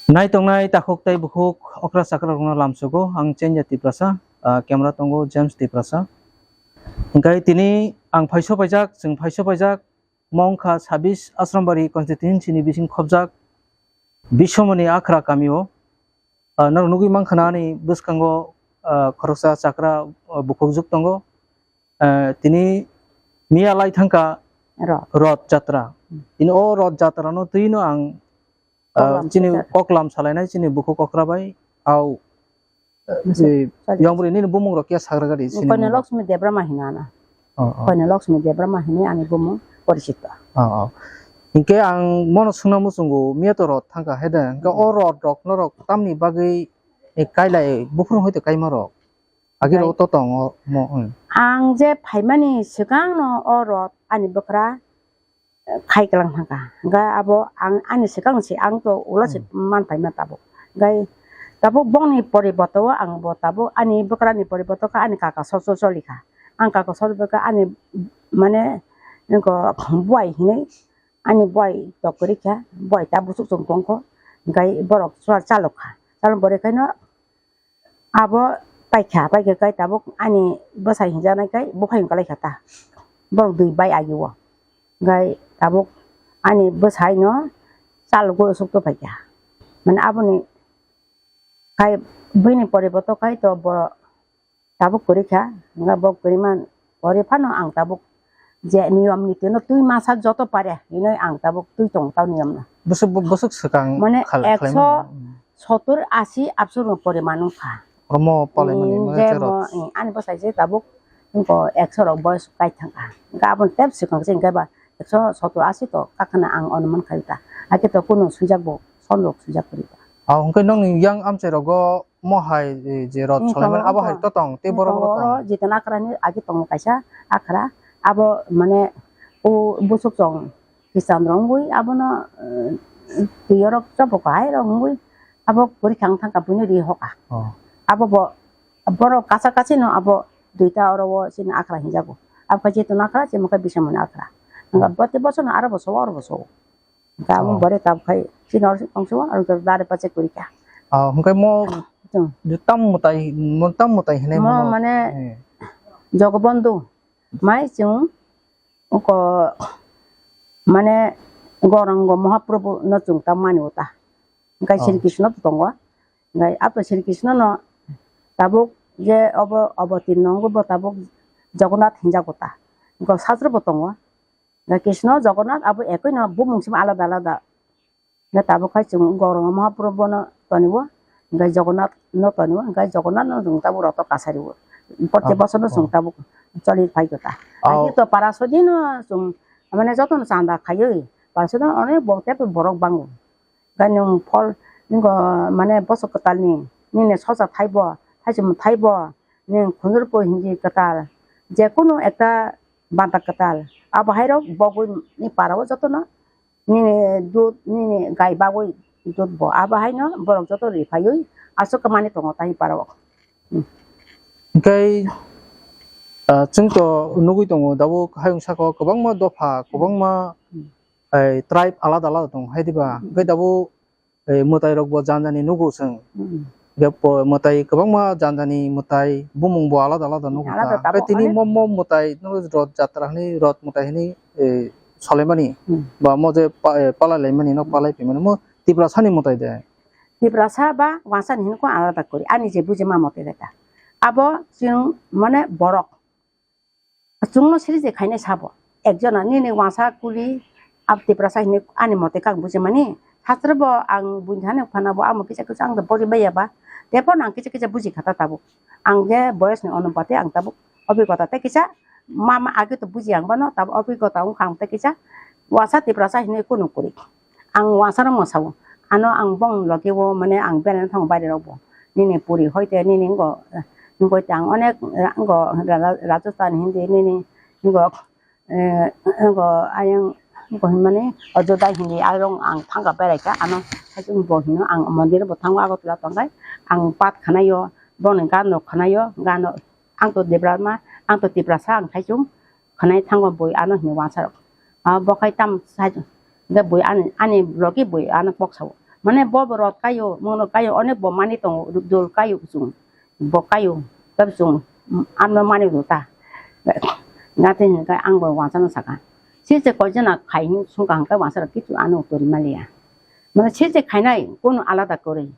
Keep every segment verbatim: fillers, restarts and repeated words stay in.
Nai tongnai takhuk tei bukhuk okra chakra rokno lamsogo, ang Chenya Tiprasa, ah, camera tongo James Tiprasa. Hingkai tini ang phaiso paijak, chwng phaiso paijak, mong kha sabis Asrambari constituency ni bising khobjak Biswamoni Akhra kamio. Ah, norok nugwi mankha na ani bwskango, ah, khoroksa chakra, ah, bukhuk juk tongo. Ah, tini miya lai thangkha Rot. Rot Jatra. Hmm. Tini o Rot Jatra no twi no ang, ah, Koklam chini Jatra. Koklam salainai chini bukhuk okra bai au, eh, Sorry. Yongbri nini bumung rok khe sagra gari sini Koine mo. Lakshmi Debbarma hino ano. Oh, oh. Koine Lakshmi Debbarma hini ani bumung poricito. Oh, oh. Hinkhe ang mono swngna muchungo miya to Rot thangkha hai de. Hinkhe o Rot rok norok tamni bagwi, eh, kailai buphuru hoite kaima rok. Agi Bai. Rok to tongo mo, hmm. Ang je phaimani swkangno o Rot ani bwkra khai kalang thangkha. Hingkhe abo ang ani swkang se ang to ulo se Hmm. Man phaima tabuk. Hingkhe tabuk bongni poriboto o ang bo tabuk ani bwkrani poriboto khe ani kaka sosol solikha. Ang kaka sosol bwkha ani mane nokho buai hinwi ani buai tok kwrwikha, buai ta buchuk chwng tongkho. Hingkhe borok chwla chalokha. Chalok borwi khaino Abo paikha, paikha kai tabuk ani bwsai hinjaknai kai buphai wngkha lai kha ta. Borok dui bai agi o. Hingkai tabuk ani bwsai no chalgo aswk to paikha. Mane aboni kai buini poriboto kai to bo tabuk kwrwi kha. Hingkha bo kwrwi man pori phano ang tabuk je niyom niti no twi masa joto pare hinwi ang tabuk twi tongo tamo niyom no. Bwswk, bwswk swkang mane khal-, ekso khlaimani. Sotur asi absur no poriman wngkha. Omo palaimani, mm, mane je je mo, rot. Mm, ani bwsai je tabuk wngkha ekso rok boyos kai thangkha. Hingkha aboni tep swkang se hingkhe ba ekso sotur asi to kakhwna ang onuman khai ta. Hakhe to kunu swijak bo, son rok swijak kwrwi ta. Ah, hingkhe nongni yang amchai rogo Mo hai, eh, je rot Wng salaimani tongo, abo hai wng to tong, tei wng borok tongo, bo tong. Oro Jitan Akhra ni agi tongo kaisa akhra, abo mane o busuk chong Christian rok wngwi abono, eh, twi orok chopok hai rok wngwi abo kwrwi kha wng thang kha buino ri hoka. Oh. Abo bo borok kacha kachi no abo duita oro o chini akhra hinjago. Abo khe Jitan Akhra, chimo khe Bisamoni Akhra. Wngkha Oh. Proti bosor no aro bo sobo, oro bo sobo. Tabuk Oh. Bore tabuk khai chini oro tongsi o, aro dare pache kuri kha. Oh, hingke mo Hmm. je tam mutai, mo tam mutai hinai Mo mo. Mane Eh. Jogobondhu mai chwng ko mane Gaurango Mahaprabhu no chwng tam mani uta. Hingke Oh. Sri Krishna bo tongo. Hingke ato Sri Krishna no tabuk je obo obotirno wngwi bo tabuk Jagannath hinjak uta. Hingke Sastra bo tongo. Hingke Krishna, Jagannath abo ekoi no bumung simi alada alada. Hingke tabuk khai chwng Gaurango Mahaprabhu no toniwo, hingke Jagannath no toniwo, hingke Jagannath no chwng tabuk roto kasari o. Prottek Oh, bosor no chwng oh. Tabuk choli phai kha ta. Oh. Agi to para sodi no chwng, mane joto no chanda khaiwi, para sodi no onek bo tei borok bango. Hingke nwng phol, nwng mane bosok kwtalni, nini sosa thaibo, thaichung thaibo, nwng khunjurbo hindi kwtal, jekunu ekta banta kwtal, abo hairok bogwi ni parao jotono nini dud, nini gai bagwi dud bo, abo haino borok joto ri phaiwi aswk kwmani tongo tai parao. Hmm. Hingke, ah, chwng to nugwi tongo, tabuk hayung saka o kwbangma dopha, kwbangma Hmm. eh, tribe alada alada tong hai diba? Hmm. Hingke tabuk, eh, mwtai rok bo jani jani nugo chwng. Hmm. Hingke po-, mwtai kwbangma jani jani mwtai bumung bo alada alada nugo Alada ta. Hingke tabuk tini onek mo, mo mwtai no rot jatra hwnwi rot mwtai hwnwi, eh, solemani. Hmm. Ba mo je pa-, eh, palai laimani no Hmm. Palai phaimani mo Tiprasa ni mwtai de. Tiprasa ba Wangsa ni hwnwi kok alada kori. Ani je bujima mwtai de ta. Abo chwng mane borok. Chwngno siri je khainai sabo. Ekjona nini wangsa kuli, ab Tiprasa hinwi ani mote kang bujimani. Sastra bo ang buini thani phana bo amo kisa kisa ang do pori baiya ba. Tei phano ang kisa kisa buji kha ta tabuk. Ang je boyos ni onupati ang tabuk obhigota tei kisa mama age to buji ang bono tabuk obhigota wngkha ang tei kisa wangsa Tiprasa hinwi kunu kwrwi. Ang wangsa no mwsao. Ano ang bong logi o mane ang beraina thango baire rok bo. Nini puri hoite nini ngo, ngo te ang onek ra-, ngo ra-, ra-, Rajasthan hindi nini ngo, eh, ngo ayang ngo hinmani Ajodha hindi ayang ang thangka berai kha. Ano bo hino ang mondir bo thango Agartala tongkai. Ang pat khwnaio, boni gan rok khwnaio, gan rok ang to Debbarma, ang to Tiprasa ang khai chwng. Khwnai thango bui ano hini wangsa rok. Ah, bo khai tam sai, de bui ani, ani logi bui ano pok sao. Mane bo bo rot kaio, mono kaio, onek bo mani tongo, dol kaio chwng, bo kaio, tab chwng, amno mani rw ta. Gati hinka ang bo wansano saka. Sise koijana khai hin sungka hinka wansarok kichu ano tori maliya. Mane sise khainai kono alada kwrwi.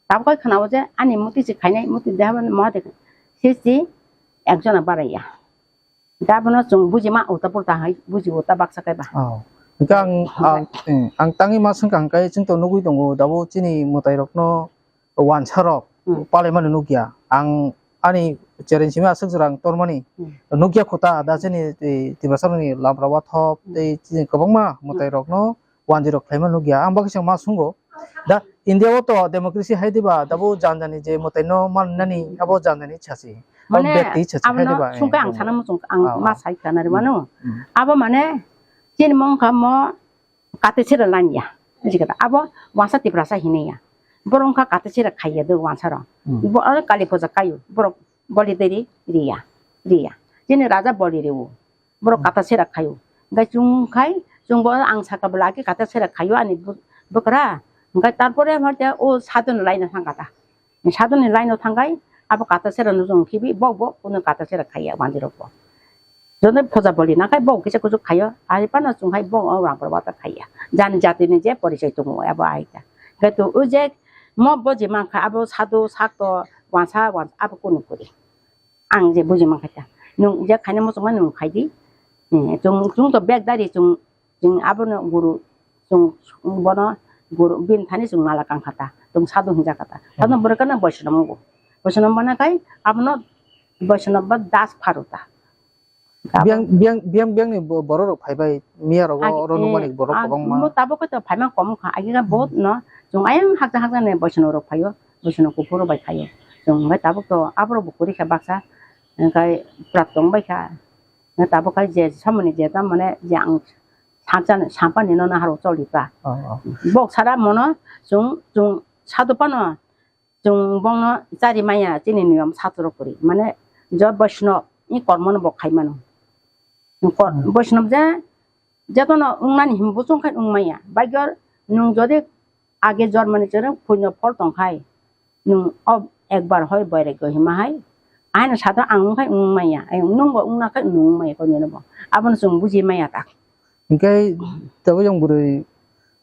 Tabukhe khwnao je ani muti se khainai, muti deha moha de. Sise ekjona baraiya. Da bono chwng bujima ulta pulta hai buji ulta baksa kaiba. Oh. Hingke ang, ang, eh, ang tangwi ma swngkha hingke chwng to nugwi tongo, dabo chini mwtai rokno wansa rok Hmm. palaimani nukya. Ang ani chereng simi aswk jora ang tormani Hmm. nukya kho ta, da chini, eh, Tiprasa rokni lamra wathop Hmm. tei chini kwbangma mwtai rokno wanjwi rok khlaima nukya. Ang baksa ma sungo. Da India o to democracy hai diba, dabo janjani je mwtai no mannani abo janjani chasi. Mane, abo beti chasi abono hai diba, eh, sungkhe ang sana muchung ang Ah, ma ah. sai kana ri mano. Hmm. Abo mane chini mong kha mo kate sera lanya. Jikata abo wansa Tiprasa hinaya. Borok kha kate sera khaiya de wansa ro. Hmm. Bo aro kali puja kayo. Borok boli deri riya. Riya. Chini raja boli riwo. Borok Hmm. kata sera khayo. Hingke chwng khai, chwng bo ang saka bwla khe kata sera khayo ani bu-, bwkra. Hingke tarpore hwnkhe o sadhuni line o thang kata. Sadhuni line o thangkai, abo kata sera no chwng khibi, bok bo kuno kata sera khaiya mandir rok bo. Jono phoja boli nakhai bok kisa kuchuk khayo, ari pano chwng khai bok o rang bwla wata khaiya. Jani jati ni je porichoi tongo abo aika. Hingke to o je mo bo je mankha abo sadhu sakto wansa wansa abo kuno kuri. Ang je buji mankha ta. Nwng je khaina muchungma nwng khai di. Eh, chwng, chwng to bek dari chwng, chwng abono guru, chwng bono guru bini thani chwng mala kangkha ta. Chwng sadhu hinjakha ta. Abono Hmm. borok no Boisno wngo. Boisno mana kai abono Boisno ba das pharu ta. Biyang, biyang, biyang, biyang ni bo-, borok rok phai bai miya rogo Agi, oro eh, nukmani borok ang kwbangma. Mo tabuk to phaima kom kha. Agi ga Hmm. bahut no. Chwng ayang hakja hakja ni Boisno rok phaio. Boisno kuphur bai khaio. Chwng bai tabuk to aborok bo kuri kha baksa. Hingkai prak tong bai kha. Hingke tabuk kai je samani je ta mane je ang sansa sampani no naharo choli ta. Oh, oh. Bok sara mono chwng, chwng sadhu pano chwng bongno chari maya chini niyom satro kuri. Mane jo Boisno ni kormo no bo khai mano. Kor-, Hmm. Boisno je, jetono wngnani himbo chwng khai wng maya. Baigor nwng jodi age jormani chwrwng puinyo phol tong khai, nwng o ekbar hoi boirek go hima hai, aino sato ang wng khai wng maya, ai nwng bo wngna khai nwng wng maya koi nino bo. Abono chwng buji maya ta. Hingke tabo yang bwrwi,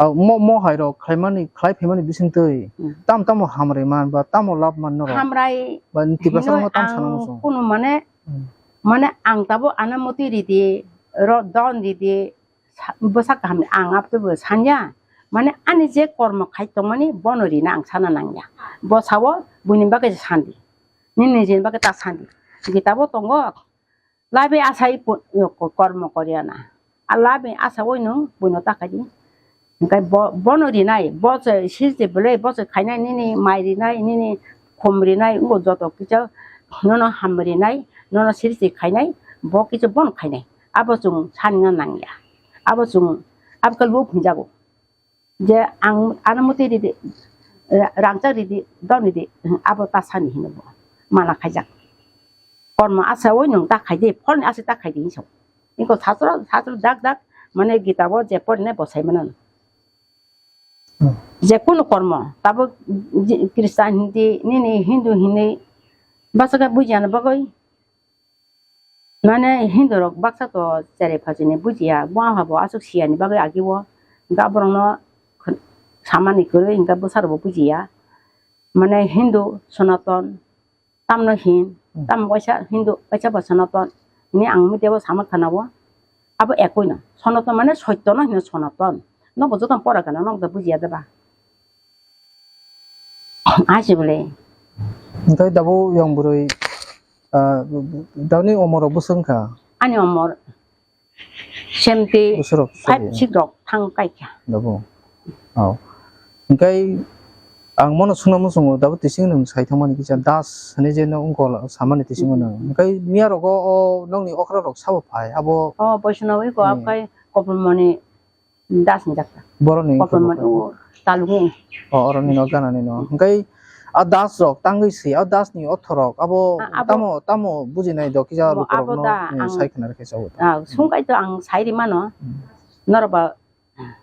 ah, mo, mo hai rok khlaimani, khlai phaimani bising twi Hmm. tam tamo hamrwi man ba tamo lab man norok? Hamrai Ba Tiprasa hino no tam ang sana muchung. Kunu mane, Hmm. mane ang tabo ana moti ridi, ro don ridi, sa-, bwsa kaham ni ang abo teibo sanya. Mane ani je kormo khai tongmani bono rina ang sana nangya. Bo sao buini bagwi sandi. Nini nijini bagwi ta sandi. Gita bo tongo. Labi asai pu-, yo ko-, kormo koriana. A labi asa oi nung buino ta khai di. Hingkai bo, bono rinai, bo se sirti belai, bo se khainai nini mai rinai, nini khum rinai, wngbo joto kisa nono ham rinai, nono sirti khainai, bo kisa bono khainai. Abo chwng sanina nangya. Abo chwng, abo khe luk hinjago. Je ang ano muti ridi, ra-, rangchak ridi, don ridi, abo ta sani hino bo. Mala khaijak. Kormo asa oi nwng ta khai di, pholni asa ta khai di hinwi sa. Iko sasro, sasro dak dak, mane Gita bo je porine bo sai mano. Hmm. Je kunu kormo, tabuk ji-, Christian hindi, nini Hindu hindi, bwswk khe bujiya ni bagwi. Mane Hindu rok baksa to cherai phajini bujiya, bo aha bo aswk siyani bagwi agi o, hingke aborok no khn-, samani kwrwi, hingke bwsa rok bo bujiya. Mane Hindu, Sonaton, Tamno hin, Hmm. Tam kaisa Hindu, kaisa bo Sonaton. Ni ang media o sama khana o. Abo ekoi no. Sonaton mane soitto no hino Sonaton. Nobo joto pora gana, nog da bujiya da ba. Aji bole. Hingke dabo yang bwrwi, ah, dani omor rok bwswk wngkha? Ani omor. Semti Bwswrok five, sorry. Six rok thang kai kha. Dabo. Oh. Hingkai ang mono sungna muchungo dabo tising nwng sai thangmani kisa das hinwi je no wngkol samani tisingo nwng. Hingkai miya rogo o nokni okra rok sabo phai abo. Oh, Boisnowi ko Hmm. Akai Kopilmoni das ni jakta. Boroni Kopilmoni o talungi. Oh, oroni no ganani no. Hingkai a das rok tangwi si, a das ni otho rok abo A-, abo tamo, tamo bujinai do kisa Abo, lukurok abo no, da hmm, ang sai khna rwkhe sabo da. Ah, sungkai to ang sai ri mano. Hmm. Norok ba, ah,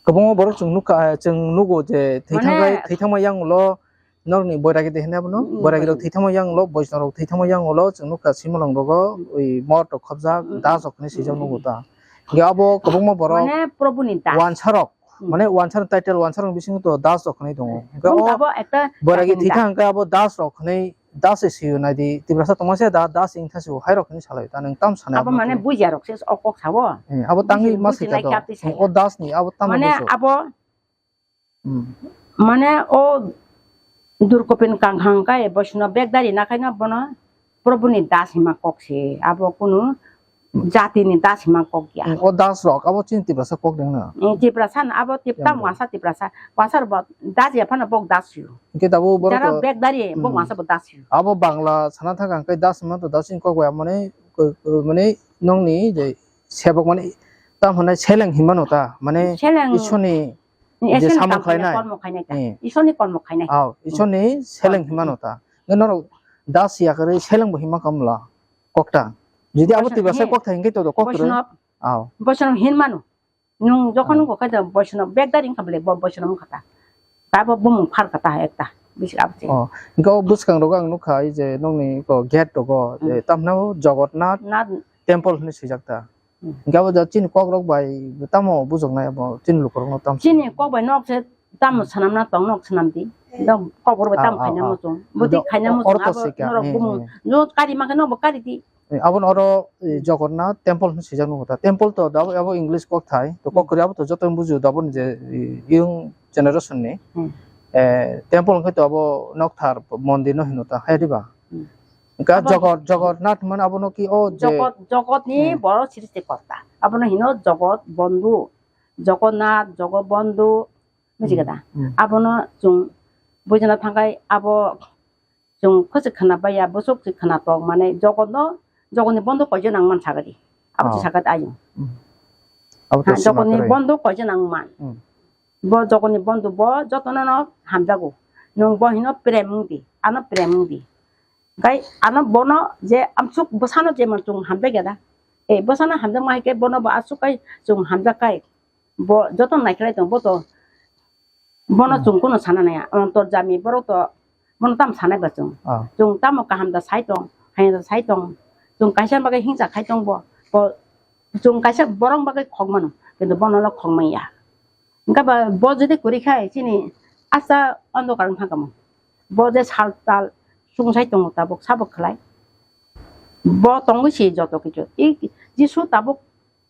Kwbangma borok chwng nukha, chwng nugo je thwi Mane thangkai, thwi thangma yang ulo norokni boiragi de hinwi abono, Mm, boiragi rok boiragi. Thwi thangma yang ulo, boisong rok thwi thangma yang ulo chwng nukha simalong rogo, oi mor rok khopjak, Mm, das rok hinwi swijak mm, nugo ta. Hingke abo kwbangma borok Mane Probhu ni das. Wansa rok, Mm. Mane wansa rok title wansa rok bisingo to das rok hinwi tongo. Hingke Nung o abo ekta boiragi jati ni thwi das. Thangkai abo das rok hinwi Das se sio nai di, Tiprasa tongma se da, das se wngtha sio, hai rok hinwi salai ta, nwng tam sanai Abo abo mane twi. Bujiya rok se o kok sao. Eh, abo tangwi Buji-, ma buji sika lai to. Khe abo twi saya. O das ni, abo tam Mane bujo. Abo Hmm. Mane o Durkopin kang hang kai boisno bek dari na khai no bono Probhu ni das hima kok se. Abo kunu jatini das hima kok ya. O das rok, abo chini Tiprasa kok deng na. Eh, Tiprasa na, abo tip-, tam Yang wansa Tiprasa. Wansa rok bo das ya phano bok das sio. Hingke tabuk borok Jara to, bek dari, bok hmm. Wansa bo das sio. Abo Bangla sana thang ang kai das hima to das sing kok ya mane, ko-, ko-, mane nongni je sebok mane tam hwnai seleng hima no ta, mane Seleng. Isoni Ni je Isoni samung kam khainai, khainai. Kormo khainai ta. Eh. Isoni kormo khainai. Aw, Isoni seleng hima no ta. Nge norok das ya kare seleng bo hima kamla. Kokta. Jodi abo Boisno-, Tiprasa he. Kokta hingke to do kok rw. Boisno-, Aw. Boisno hin manu. Nung jokhon Aw. Nung kokha da boisno bek dari wngkha bole bo boisno wngkha ta. Ta bo bumung phar kha ta ekta. Bisi abse. Oh, hingke o bwskang rogo ang nukha ai je nongni ko gate rogo je Hmm. Tamno Jogotnath Nath. Temple hinwi swijak ta. Hmm. Hingke abo da chini kok rok bai tamo bujok nai abo chini lukurok no tam. Chini kok bai nok se tamo Hmm. Swnamna tong nok swnam di. Dok kok rok bai tamo Ah, ah, khaina ah. Muchung. Bwtwi Do-, khaina o-, muchung ortho abo sika, norok eh, bumung. Eh. No kari ma khe no bo kari di. Eh, aboni oro, eh, Jogornath temple hinwi swijak nukgo ta. Temple to abo, abo English kok thai. To kok Hmm. kwrwi abo to joto bujiyo da aboni je, eh, young generation ni. Hmm. Eh, temple hwnkhe to abo nokthar mondir no hino ta, hai diba? Hmm. Hwnkhe Abo Jogor-, Jogornath hwnmani abono ki o je Jogot, jogot ni Hmm. Boro srishti korta. Abono hino Jogot Bondhu, Jogonnath, Jogot Bondhu, buji kha da? Hmm. Abono chwng buijana thangkhai abo Chwng khe se khna bai ya, bwswk se khna tok, mane, jogot no, jogot ni bondo koijon ang man sagadi. Abo se Oh. Sagadi ayung. Hmm. Abo to Ha, sima jogot ni kwrwi. Bondo koijon ang man. Hmm. Bo jogot ni bondo bo joto no no hamjago. Nwng bo hino prem wng di, ano prem wng di. Gai ano bono je amsuk bwsano je man chwng hamjak ya da. E bwsano hamjak ma hai khe bono bo asuk kai chwng hamjak kai. Bo joto naikhwlai tong bo to Bono Hmm. Chwng kunu sana naya, antor jami borok to bono tamo sanai ba chwng. Ah. Chwng tamo kaham da sai tong, hai da sai tong. Chwng kaisa bagwi hingsa khai tong bo. Bo chwng kaisa borok bagwi khok mano, kintu bono lo khok manya. Hingkhe ba bo jodi kwrwi khai chini asa ondokar wng thang kamo. Bo je sal tal sung sai tongo tabuk sabo khlai. Bo tongwi si joto kichu. I Jisu tabuk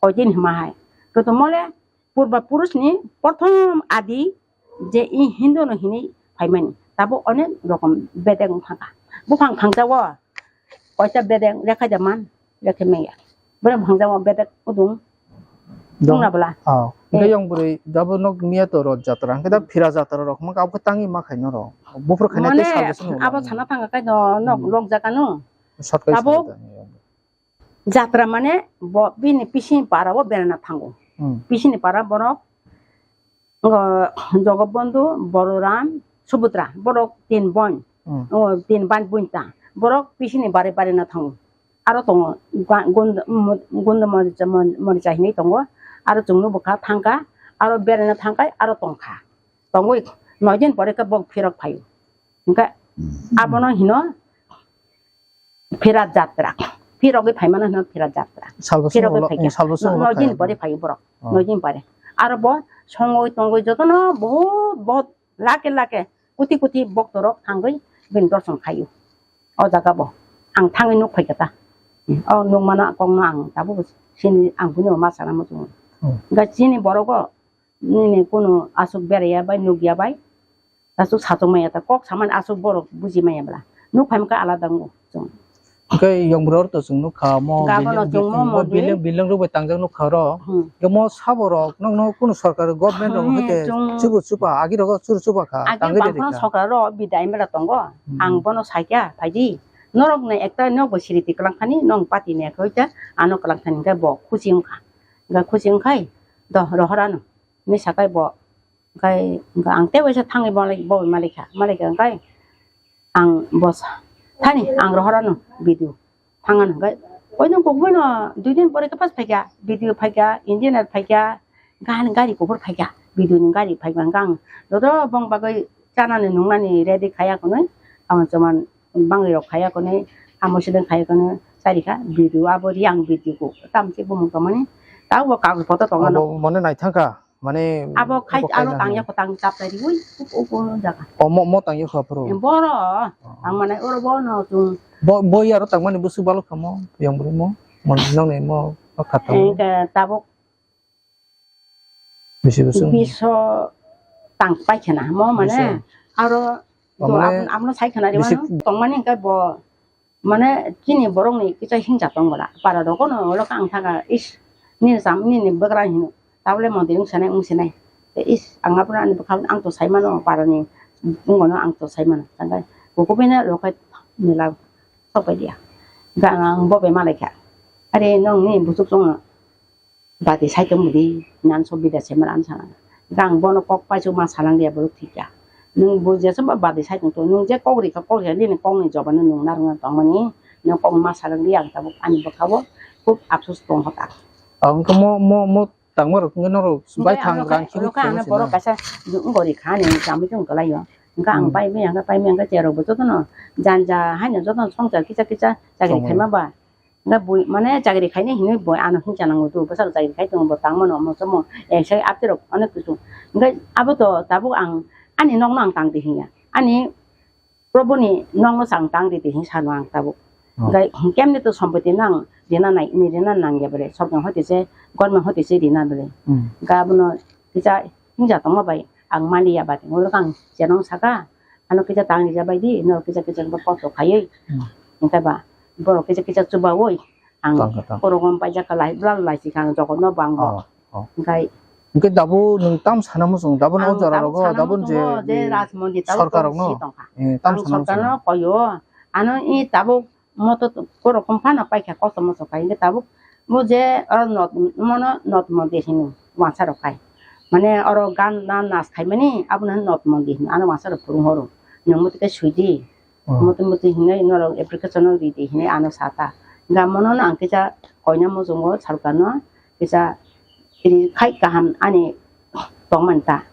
koidin hima hai. Kintu mole Purba purusni prothom adi je i Hindu no hinwi phaimani, tabuk onek rokom bedek wng thangkha. Buphang phangsa o koita bedek rekhai da man, rekhai manya. Bwrwi phangsa o bedek udung. Dong. Wngna bwla. Oh. Hingke Eh. Yang bwrwi dabo nok miya to rot jatra. Hingke da phira jatra rok hwnka abokhe tangwi ma khaino ro. Buphuru khaina Mane tei salvation wngma abo wngma. Sana thangkha kai no nok Hmm. Lok jaka no. Shortcut Tabuk sana thangkha. Jatra mane bo bini pisini para o berana thango. Hmm. Pisini para borok, o, Jogobondhu, Bororam, Subudra, borok tin bon. Hmm. O, tin ban buinta. Borok pisini bare bare na thango. Aro tongo gwa-, gund-, mo-, gunda moricha, mon-, moricha hinwi tongo. Aro chwngno bwkha thangkha, aro berana thangkha, aro tongkha. Tongwi noi din pore khe bok phirok phaio. Hingkhe Hmm. Abono hino Phira jatra. Phirogwi phaimano hino phira jatra. Salbo Phirogwi songolo, phaikha. Eh, salbo songolo Noi din phai. Pore phaio borok. Oh. Noi din pore. Aro bo songoi tongoi jotono bohut, bohut lake, lake, kuti, kuti boktorok thangwi bini dorson khaio. O jaga bo. Ang thangwi nuk phaikha ta. O nuk mano kok no ang tabuk sini ang bini ma sana muchungo. Hmm. Ga chini borogo nini kunu asuk beraya bai nukya bai. Asuk satung maya ta kok samani asuk borok buji maya bla. Nuk phaima khe alada wngo chwng. Hwnkhe yong bwrwi to chwng nukha mo Gabano building, chwng mo mo mo building, building rok bai tangjak nukha ro. Hmm. Hwnkhe mo sabo rok nokno kunu sarkar government rok Hmm, hwnkhe chwng chubu chuba agi rok churu chuba kha Agi tangwi bangkhano rikha. Sarkar ro bidai mela tongo. Hmm. Ang bono saikha phaidi. Norok ni ekta nok bo siriti kwlang khani nong party ni ekhoy ta ano kwlang khani hwnkhe bo khusi wngkha. Hwnkhe khusi wngkhai do rohor ano. Hinwi sakhai bo. Hwnkhe, hwnkhe ang tei waisa thangwi malai, bo malai kha, malai kha, hwnkhe ang bo sa, thani ang rohor ano B D O thang ano, hwnkhe oino kok boino dui din pore khe pas phaikha, B D O phaikha, engineer phaikha, hwnkhe ani gari kuphur phaikha, Biduni gari phai mangkha ang. Joto bong bagwi chanani nungnani ready khaya kwnwi. Ang chuman bangwi rok khaya kwnwi. Amo sideng khaya kwnwi. Chari kha. Bidu abo ri ang bidu ko. Tam se bumung tongmani. Tabo kagoj poto tongmano. Abo mane naithang kha. Mane abo khai abo aro kaina tangya hwnwi. Ko tang chap tari ui. Upo upo jaga. O mo, mo tangya kha phuru. Boro. Oh. Ang mane oro bono chung. Bo, bo yaro tangmani busu balok kha mo. Yang buri mo. Mon nong ni mo. Kha tang. Engke tabuk Bisi bwswk? Biso tang pai khna mo mane. Biso. Aro to. Amne abon-, abono sai khna ri bisi mano. Tongmani hwnkhe bo mane chini borokni kisa hingsa tong bwla. Para rogo no olo kang thaka is nini sam nini bwkra hino. Tabole monti wng sanai wng sinai. Te is ang abono ani bwkha ang to sai mano parani wngmano ang to sai mano. Tangkai kukubai na rokai mela sok pai dia. Ga ang bo be malai kha. Are nong ni busuk tong. Bati sai tong di, nan so bida se maran sana. Gang bono kok pai ma salang dia borok thik ya. Nung bo je soba bati sai tong to, nung je kok ri ka kok ya nini kok ni joba no nung narwk tong mani, nung kok ma salang dia ang tabuk ani bwkha o khub apsos tong kha ta. Ang ko mo, mo, mo tangma rok nge norok bai thang rang khibi ka ana borok kaisa nung gori kha ni kami tong kalai yo. Engka ang pai me, engka pai me, engka cherok bo joto no janja hai no joto no songchar kisa kisa chakri khaima ba. Nga bui, mane chakri khainai hinwi bui ano hwnwi chanango tu, bwsalo chakri khai tongo, bo tangmano omo somo, eh, sai aptirok onek kisu. Hwnkhe abo to tabuk ang ani nokno ang tang di hinya. Ani proboni nokno se ang tang di di hin sano ang tabuk. Oh. Hwnkhe kemni to sompoti no ang rina nai, ni rina nangya bole, sokjong hoti se, government hoti se rina bole. Hmm. Hwnkhe abono kisa hingja tongma bai ang maliya bati, ngolo kang chenong saka, ano kisa tang rija bai di, no kisa kisa ba kosto khaiwi. Hmm. Hwnkhe ba, borok kisa kisa chubaui, ang tang kha, tang. Borok om paijak kha lai, bla lai si kha, ang jogot no bang bo. Oh, oh. Hwnkhe hwnkhe dabu nwng tam sana muchung, dabu no ang jora dabu rogo, sana dabu muchungo je, je je Rajmondi tabuk sorkar rok no si tongkha. Eh, tam ang sana sorkar muchung. No koyo, ano i tabuk moto borok kom phano paikha kosto mosto khai hwnkhe tabuk bo je oro not, mono not mondir hino wansa rok khai. Mane oro gan na nas khaimani abono not mondir hino, ano wansa rok phurung horo. Nwng muti khe swidi. Oh. Muti muti hinwi norok application no ridi hinwi ano sata. Hwnkhe mono no ang kisa koina muchungo sorkar no kisa ri khai kaham ani tongmani ta.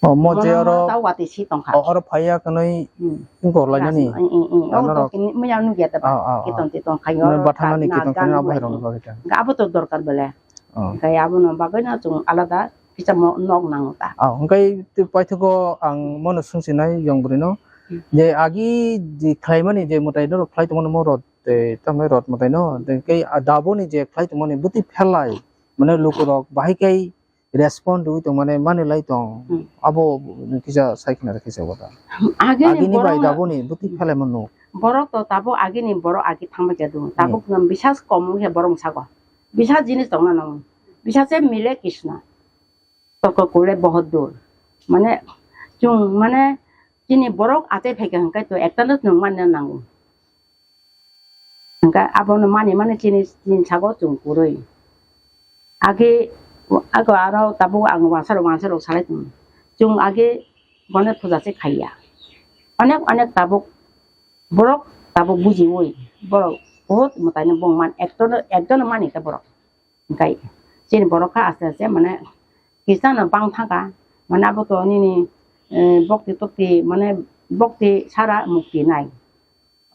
Oh, mo je oro ta wati si tongkha. Oh, oro phaiya kwnwi. Hmm. Wngkor lainani. Ras-, i, i, i. Oh, norok to kini maya nugya ta ba. Oh, oh, oh. Kiton titon khai oro bathanani na kiton gan khaina bai abo hai rok no. Hwnkhe abo to dorkar bele. Oh. Hwnkhe abono bagwi no chwng alada kisa mo nok nango ta. Oh, hwnkhe tei paithago ang mono swngchinai yong bwrwi no. Hmm. Je agi je khlaimani je mwtai norok khlai tongmani mo rot tei tamni rot mwtai no. Tei kei a daboni je khlai tongmani bwtwi phelai. Mane lukurok bahai kei respond rwui tongmani manwi lai tong. Hmm. Abo kisa sai khna rw kisa wata. Agini agini bai borok no, daboni bwtwi phelai mano. Borok to tabuk agini borok agi thangma khe do. Hmm. Tabuk no bisas kom wngkhe borok sago. Bisas jinis tongna nango. Bisas se mile kisna. Toko kule bahut dur. Mane chung mane chini borok achai phaikha hwnkhe to ekta no chwng manna nango. Hwnkhe abono mani mani chini, chini sago chwng kwrwi. Age, ago aro tabuk ang wansarok, wansarok salai tongo. Chwng age bono puja se khaiya. Onek, onek tabuk borok tabuk bujiwi, borok bahut mwtaino bongman ektono, ektono mani khe borok. Hwnkhe chini borok kha aste aste mane Christian no bang thangkha, mane abo to nini, eh, bokti tokti mane bokti sara mukti nai.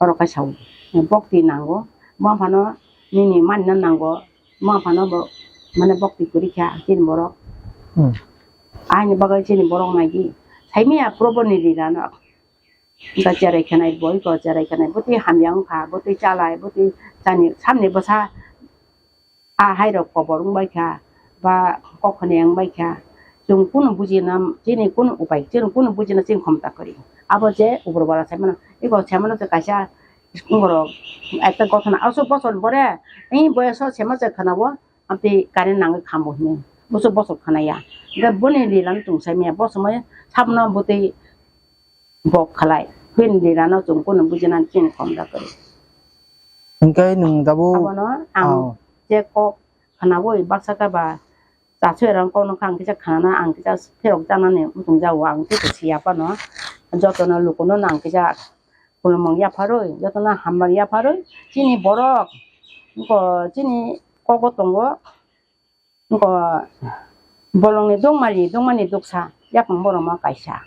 Oro kaisa o bokti nango, buma phano nini manina nango, buma phano bo mane bokti kwrwi kha chini borok. Hmm. Aini bagwi chini borok nai di. Saimanya probo ni rira no. Hwnkhe cherai khanai boi ko cherai khanai bwtwi hamya wngkha, bwtwi chalai, bwtwi chani samni bwsa. A hai rok kobor wng bai kha, ba kok khne wng bai kha, chwng kunu buji na, chini kunu upai, chini kunu buji na chini khomta kwrwi. Abo je ubur bala sai mano, eko sai mano je kaisa borok ekta gothona aswk bosor ni pore, ei boyos o sai mano je khana o, amtwi current nangwi khambo hinwi, bosor bosor khana ya. Hwnkhe boni lila no chwng sai manya, bo somoi sabno bwtwi. Bok khalai. Bini lila no chwng kunu bujinani chini khom da kwrwi. Hwnkhe nwng tabuk abono ang, oh, je kok khwnawi baksa khe ba chasui rang kokno khe ang kisa khwnana ang kisa phirok janani muchung jago ang tei siya phano jotono lukuno ang kisa khulumung yapharwi jotono hambar yapharwi chini borok wngkha chini kogo tongo. Wngkha Bolongni dongmani, dongmani duksa, yaphang borokma kaisa.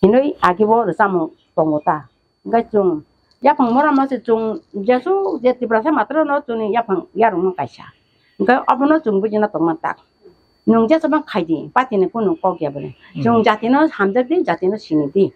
Hinwi agi bo rwchapmung tongo ta. Hwnkhe chwng yaphang borokma se chwng jesuk je Tiprasa matwrwno chwngni yaphang yarwkma kaisa. Hwnkhe obono chwng bujina tongma tak. Nwng jesabang khaidi, patini kunu kok ya bwle. Chwng jatino hamjakdi, jatino sinidi.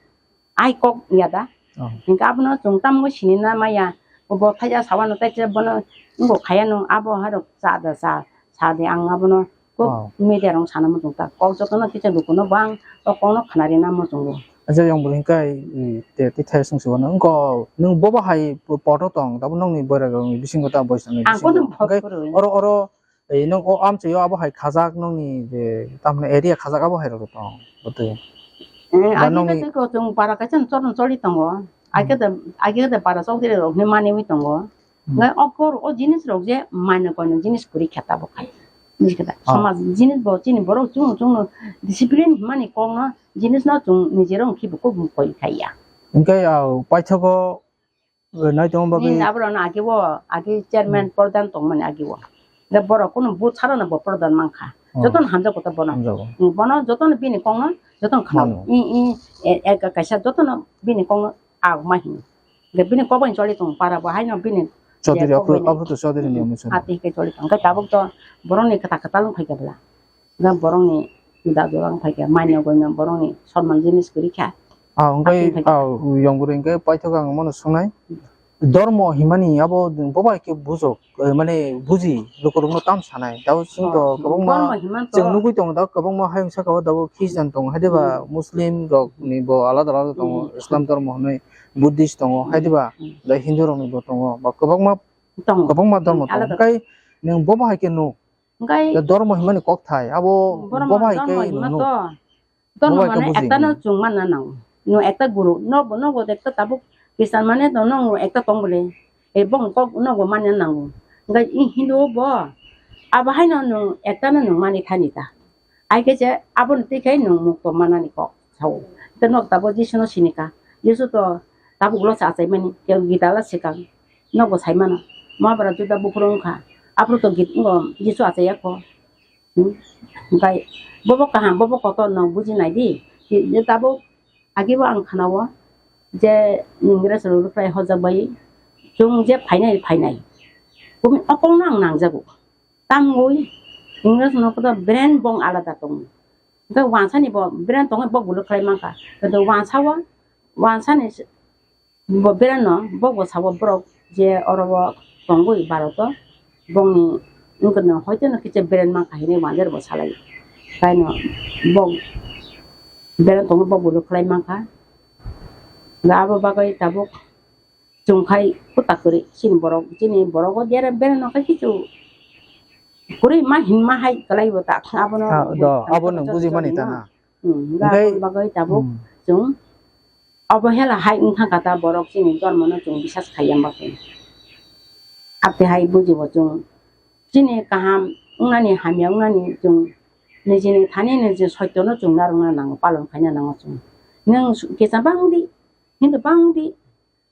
Ai kok ya da. Oh. Hingke abono chwng tamo sinina maya. Bo thaija sawano tei bono wngbo khaya no abo harok cha da cha, cha de ang abono kok media rong sana muchung ta. Kok jotono kisa lukuno bang o kokno khanari na muchungo. Acha yang bwrwi hingke te te thai sung sibano wngko nwng bobo hai poto tong tabo nongni boyra rokni bisingo ta boysa ni bisingo. Ang kono hingke oro oro Ei, nwng o amchaio abo hai khajak nongni je tamni area khajak abo hai rok tong, bwtwi. Eh, ba agi nongni tei ko chwng para kaisa chorno choli tongo. Agi de, agi de para chokdiri rok hinwi maniwi tongo. Ngai okor o jinis rok je mano kono jinis kuri khe tabuk khai. Buji khe da. Somaj jinis bo chini borok chwng chwngno discipline himani kokno jinisno chwng nijero wngkhe bo kok koi khaiya. Hingke, ah, paithago Nai tongma bagwi. Nini aborok no agi o, agi chairman pradhan tongmani agi o. Hwnkhe borok kunu booth sara no bo pradhan mankha. Jotono hamjago ta bono. Hamjago. Bono jotono bini kokno jotono khna. Mano. I, i, e, e, kaisa jotono bini kokno agma hino. Hwnkhe bini kok bai choli tongo para bo haino bini Chaudhary je kok bai Abru-, Abruto Chaudhary ni omwi song. Ati khe choli tongo. Hwnkhe tabuk to borokni kwtal kwtal wng phaikha bwla. Hwnkhe borokni da jora wng phaikha, manya goino borokni sorman jinis kwrwi kha. Ah, hwnkhe, ah, yong bwrwi hwnkhe paithak ang mano swngnai. Dormo himani abo bobai khe bujok, eh, mane buji lukurokno tam sanai. Tamo chwng to kwbangma chwng nugwi tongo, da kwbangma hayung saka o tabuk Christian tongo, haideba Muslim rokni bo alada alada tongo, Islam dormo hwnwi, Buddhist tongo, haideba da Hindu rokni bo tongo, ba kwbangma, kwbangma dormo tongo. Hwnkhe nwng bobo hai khe nuk. Hwnkhe da dormo himani kokthai, abo bobo hai khe dormo hima to. Dormo mane ekta no chwng manna nango. No ekta guru, no, nogo ekta tabuk Christian mane no, no ekta tong bole. E bong kok nogo manna nango. Hwnkhe i Hindu bo abo haino nwng ekta no nwng mani thani ta. Ai khe je aboni twi khai nwng mukto manani kok sao. Hwnkhe nok tabuk Jisu no sini kha. Jisu to tabuk ulo sa achai mani, Gita la swkang. Nogo sai mano. Mahabharata Juda buphuru wngkha. Aphuru to Git-, ngo Jisu achai ya kho. Hmm? Hwnkhe bobo kaham, bobo kotor no buji nai di. Je tabuk agi bo ang khana o je Ingres rok rwkhlai hojak bai chwng je phainai, phainai. Kumi o kok no ang nangjago. Tamgwi Ingres no kotor brand bong alada tongo. Hwnkhe wansa ni bo brand tongwi bo guluk khlai mankha. Kintu wansa o, wansa ni Bo brand no, bo bo sabo borok je oro o tongwi Bharat o, bongni wngkha no hoite no kisa brand mankha hinwi wanjero bo salai. Kaino bo brand tongwi bo bo rwkhlai mankha. Ga abo bagwi tabuk chwng khai kutak kwrwi chini borok, chini borok o jera brand no khai kichu kwrwi ma hinma hai kwlai bo ta abono. Ah, do, abo nwng buji mani ta na. Hmm, ga abo bagwi tabuk chwng Obo hela hai wng thangkha ta borok chini dormo no chwng bisas khaiya bagwi. Abte hai bujibo chwng chini kaham wngnani hamya wngnani chwng nijini thani niji soito no chwng narwkna nango, palon khaina nango chwng. Nwng kisa bangdi, Hindu bangdi,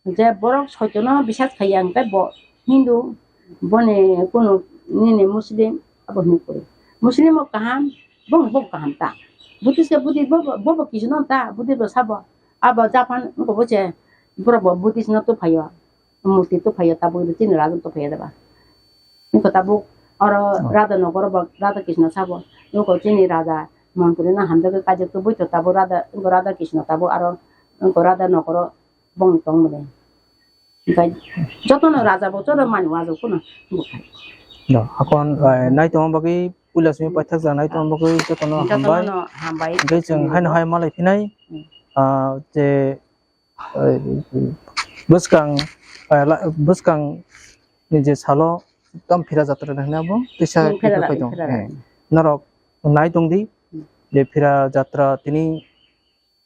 je borok soito no bisas khaiya hwnkhe bo Hindu, boni kunu nini Muslim, abo hinwi kwrwi. Muslim bo kaham, bo bo kaham ta. Buddhist khe Buddhist bo, bo, bo kisu no ta, Buddhist bo sabo. Abo Japan wngkha bo se, borok bo Buddhist no tuphaio, murti tuphaio, tabuk chini raja tuphaio deba. Wngkha tabuk oro Radha Nagar bo Radha Krishna sabo. Wngkha chini raja mantri no hamjagwi kaijak tubui to tabuk Radha, wngkha Radha Krishna tabuk aro wngkha Radha Nagar o bongni tongmani. Hwnkhe jotono raja bo joto mani wajago phano buphai. Do, hakon, eh, naitongma bagwi puila simi paithak ja naitongma bagwi jotono hambai. Jotono hambai. Hwnkhe chwng haino hai malai phinai, ah, je, eh, bwskang, eh, la-, bwskang ni je salo tam phira jatra hwnwi abo tisa phira, phira. Eh, norok naitongdi je phira jatra tini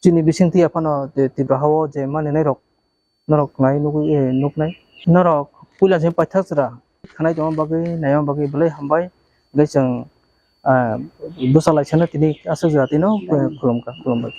chini bisingtwi aphano je Tripura hao je maninairok norok nai nugwi, eh, nuknai. Norok puila se paithak chwra khanai tongma bagwi, naima bagwi belai hambai. Hwnkhe chwng, ah, bwsa laisano tini aswk jatino, eh, khulumkha, khulumbai.